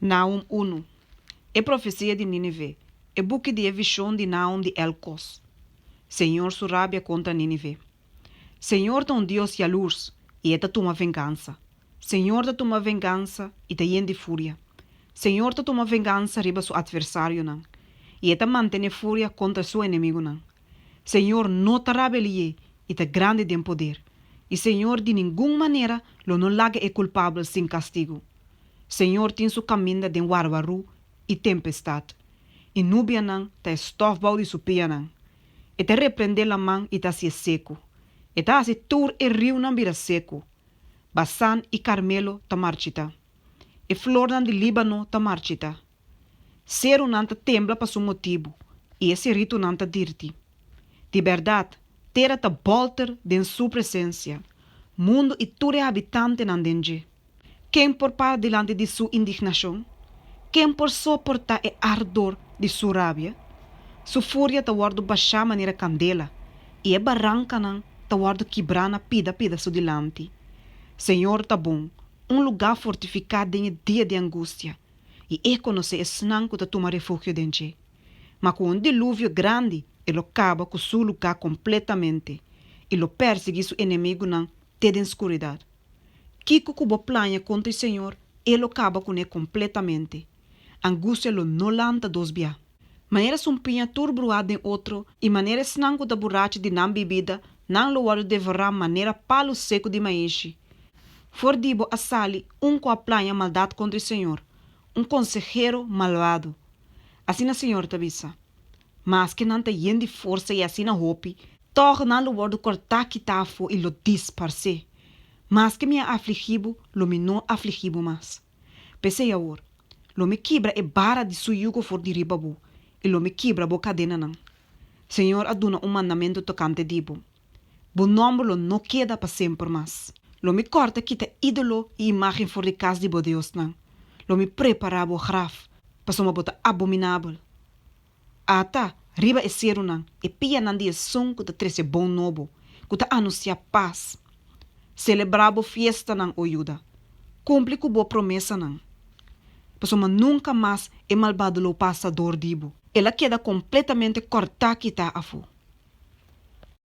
Nahum unu. E profesia di Nínive, e buki di e vishon di Nahum di Elkos. Señor su rabia kontra Nínive. Señor ta un Dios yalurs, i E ta tuma vengansa. Señor ta tuma vengansa i ta yen di furia. Señor ta tuma vengansa riba su atversarionan, i E ta mantené furia kontra su enemigunan. Señor no ta rabelié i ta grandi den poder, i Señor di ningun manera lo no laga e kulpabel sin kastigu. Señor tin su kaminda den warwarú i tempestat, i nubianan ta e stòf bou di su pianan. E ta reprendé laman i ta hasié seku. E ta hasi tur e riunan bira seku. Basan i Karmelo ta marchitá. E flornan di Líbano ta marchitá. Serunan ta tembla pa su motibu i e seritunan ta dirti. Di bèrdat, tera ta bòlter den su presensia, mundu i tur e habitantenan den dje. Ken por para dilanti di su indignashon? Ken por soportá e ardor di su rabia? Su furia ta wòrdu bashá manera kandela, i e barankanan ta wòrdu kibrá na pida pida su dilanti. Señor ta bon, un lugá fortifiká den e dia di angustia, i E konosé esnan ku ta tuma refugio den dje. Ma ku un diluvio grandi e lo kaba ku su lugá kompletamente i lo persiguí su enemigunan te den skuridat. Kiko ku bo plania kontra e Señor, E lo kaba kuné kompletamente. Angustia lo no lanta dos bia. Manera sumpiña tur bruá den otro i manera esnan ku ta burachi di nan bibida, nan lo wòrdu devorá manera palu seku di maishi. For di bo a sali un ku a plania maldat kontra e Señor, un konsehero malbado. Asina Señor ta bisa. Maske nan ta yen di forsa i asina hopi, tòg nan lo wòrdu kòrtá kitá afó i lo disparsé. Maske mi a afligí bo, lo mi no afligí bo mas. P'esei awor, lo mi kibra e bara di su yugo for di riba bo, i lo mi kibra bo kadenanan. Señor a duna un mandamentu tokante di bo, Bo nòmber lo no keda pa semper mas. Lo mi kòrta kita ídolo i imágen for di kas di bo diosnan. Lo mi prepará bo graf, pasobra bo ta abominabel. Ata, riba e serunan, e pianan di esun ku ta trese bon nobo, ku ta anunsiá pas. Selebrá bo fiestanan, o Juda. Kumpli ku bo promesanan. Pasobra nunka mas e malbado lo pasa dor di bo. El a keda kompletamente kòrtá kitá afó.